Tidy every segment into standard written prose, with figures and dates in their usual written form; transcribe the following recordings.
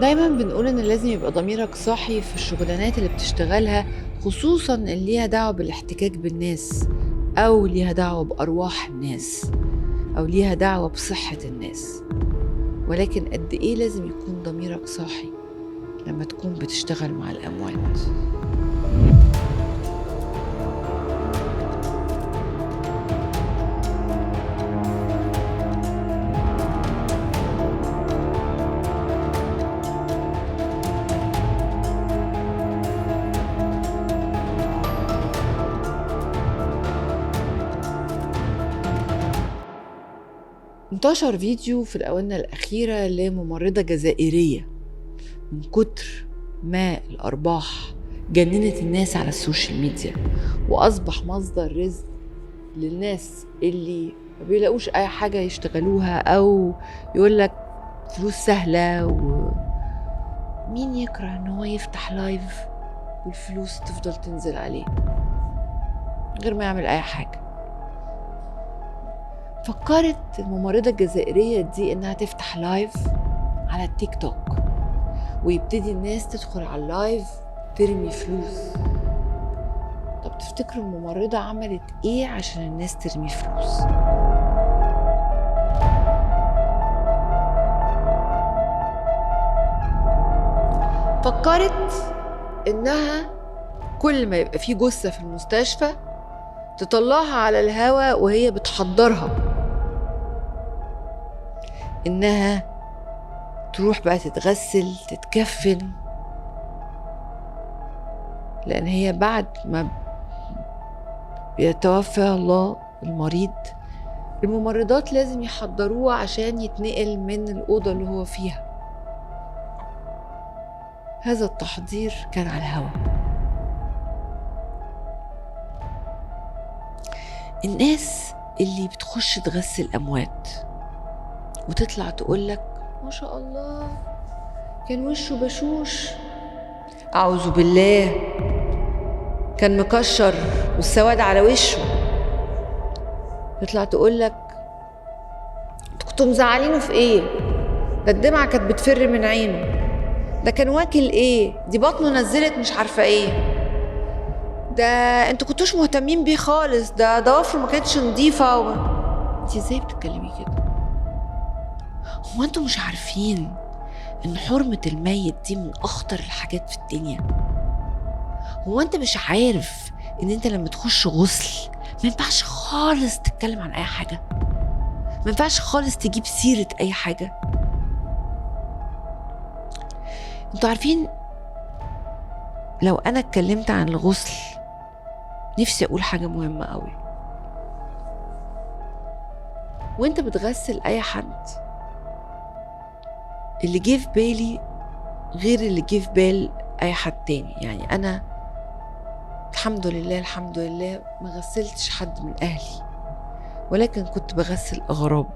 دايما بنقول ان لازم يبقى ضميرك صاحي في الشغلانات اللي بتشتغلها، خصوصا اللي ليها دعوة بالاحتكاك بالناس، او ليها دعوة بأرواح الناس، او ليها دعوة بصحة الناس. ولكن قد ايه لازم يكون ضميرك صاحي لما تكون بتشتغل مع الأموات؟ انتشر فيديو في الآونة الأخيرة لممرضة جزائرية من كتر ما الأرباح جننت الناس على ال social media، وأصبح مصدر رزق للناس اللي ما بيلاقوش أي حاجة يشتغلوها، أو يقولك فلوس سهلة. ومين يكره إن هو يفتح live والفلوس تفضل تنزل عليه غير ما يعمل أي حاجة؟ فكرت الممرضة الجزائرية دي إنها تفتح live على التيك توك، ويبتدي الناس تدخل على ال live ترمي فلوس. طب تفتكروا الممرضة عملت إيه عشان الناس ترمي فلوس؟ فكرت إنها كل ما يبقى فيه جثة في المستشفى تطلعها على الهواء وهي بتحضرها، إنها تروح بقى تتغسل تتكفن، لأن هي بعد ما بيتوفى الله المريض الممرضات لازم يحضروه عشان يتنقل من الأوضة اللي هو فيها. هذا التحضير كان على الهواء. الناس اللي بتخش تغسل أموات وتطلع تقولك ما شاء الله كان وشه بشوش، أعوذ بالله كان مكشر والسواد على وشه، تطلع تقولك انتوا كنتوا مزعلينه في ايه؟ ده الدمعة كانت بتفر من عينه، ده كان واكل ايه؟ دي بطنه نزلت مش عارفة ايه، ده انتوا كنتوش مهتمين بيه خالص، ده ضوافره ما كانتش نظيفة. انت ازاي بتتكلمي كده؟ هو انتوا مش عارفين ان حرمة الميت دي من اخطر الحاجات في الدنيا؟ هو انت مش عارف ان انت لما تخش غسل ما ينفعش خالص تتكلم عن اي حاجة، ما ينفعش خالص تجيب سيرة اي حاجة؟ انتوا عارفين لو انا اتكلمت عن الغسل نفسي اقول حاجة مهمة قوي. وانت بتغسل اي حد، اللي جه في بالي غير اللي جه في بال اي حد تاني. يعني انا الحمد لله الحمد لله ما غسلتش حد من اهلي، ولكن كنت بغسل اغراب.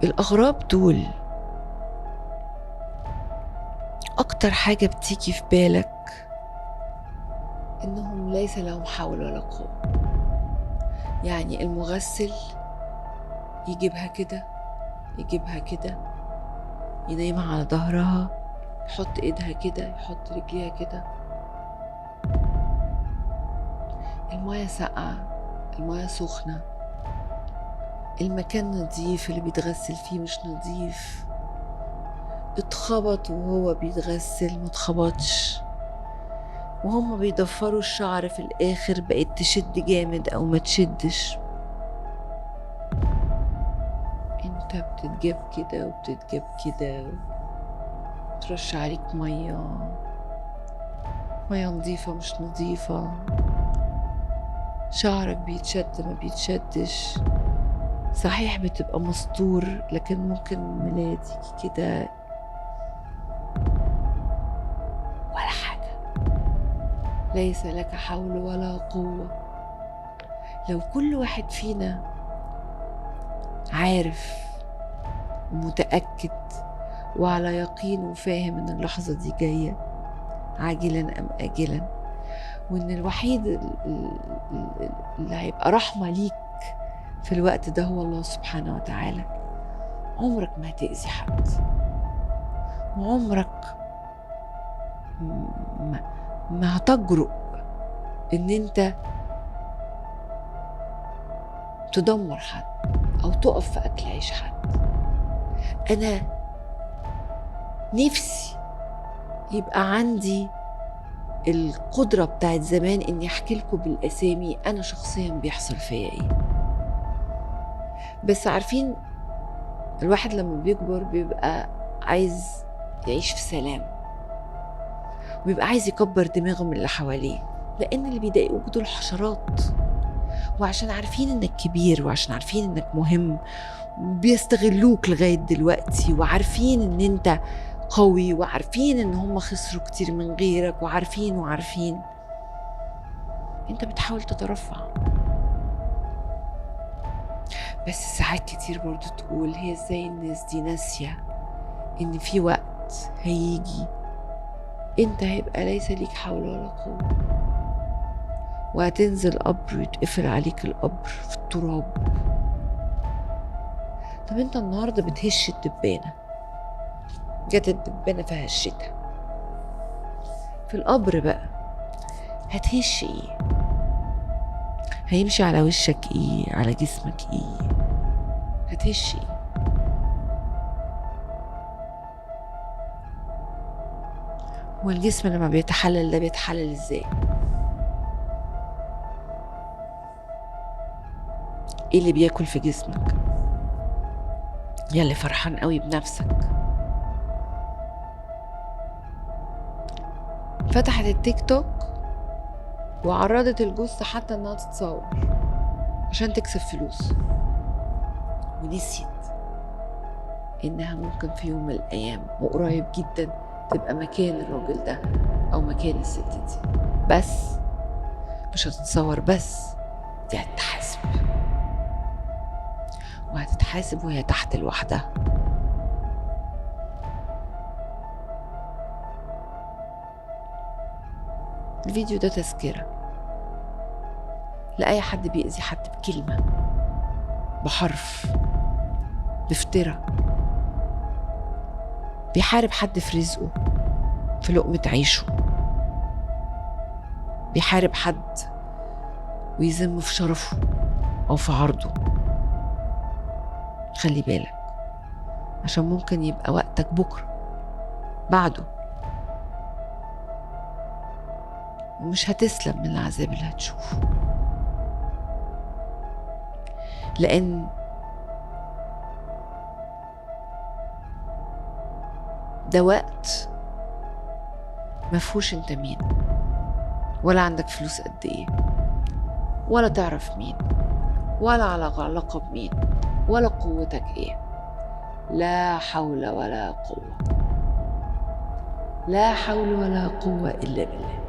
الاغراب دول اكتر حاجة بتيجي في بالك انهم ليس لهم حول ولا قوة. يعني المغسل يجيبها كده يجيبها كده، ينيمها على ظهرها، يحط ايدها كده، يحط رجليها كده، المايه ساقعة، المايه سخنة، المكان نظيف اللي بيتغسل فيه مش نظيف، اتخبط وهو بيتغسل ما اتخبطش، وهم بيضفروا الشعر في الآخر بقت تشد جامد أو ما تشدش. انت بتتجاب كده وبتتجاب كده، ترش عليك مية، مية نظيفة مش نظيفة، شعرك بيتشد ما بيتشدش، صحيح بتبقى مستور لكن ممكن ميلادك كده ولا حاجة. ليس لك حول ولا قوة. لو كل واحد فينا عارف ومتأكد وعلى يقين وفاهم ان اللحظة دي جاية عاجلا أم آجلا، وان الوحيد اللي هيبقى رحمة ليك في الوقت ده هو الله سبحانه وتعالى، عمرك ما هتأذي حد، وعمرك ما هتجرؤ ان انت تدمر حد او تقف في اكل عيش حد. انا نفسي يبقى عندي القدرة بتاعت زمان اني احكي لكم بالاسامي انا شخصيا بيحصل فيا ايه. بس عارفين الواحد لما بيكبر بيبقى عايز يعيش في سلام، وبيبقى عايز يكبر دماغه من اللي حواليه، لان اللي بيضايقوك دول حشرات، وعشان عارفين انك كبير وعشان عارفين انك مهم وبيستغلوك لغاية دلوقتي، وعارفين ان انت قوي، وعارفين ان هم خسروا كتير من غيرك، وعارفين وعارفين. انت بتحاول تترفع، بس ساعات كتير برضو تقول هي ازاي الناس دي ناسية ان في وقت هيجي انت هيبقى ليس ليك حول ولا قوة، وهتنزل قبر ويتقفل عليك القبر في التراب. طب انت النهاردة بتهش الدبانة، جت الدبانة فهشتها، في القبر بقى هتهش ايه؟ هيمشي على وشك ايه؟ على جسمك ايه؟ هتهش ايه؟ هو الجسم لما بيتحلل ده بيتحلل ازاي؟ ايه اللي بياكل في جسمك؟ يا اللي فرحان قوي بنفسك. فتحت التيك توك وعرضت الجثة حتى انها تتصور عشان تكسب فلوس، ونسيت انها ممكن في يوم من الايام وقريب جدا تبقى مكان الراجل ده او مكان الست دي. بس مش هتتصور، بس دي هتتحاسب، وهتتحاسب وهي تحت لوحدها. الفيديو ده تذكرة لأي حد بيأذي حد بكلمة، بحرف، بافتراء، بيحارب حد في رزقه، في لقمة عيشه، بيحارب حد ويذم في شرفه أو في عرضه. خلي بالك، عشان ممكن يبقى وقتك بكرة بعده، ومش هتسلم من العذاب اللي هتشوفه، لأن ده وقت مفهوش انت مين، ولا عندك فلوس قد ايه، ولا تعرف مين، ولا على علاقة بمين، ولا قوتك ايه. لا حول ولا قوة، لا حول ولا قوة إلا بالله.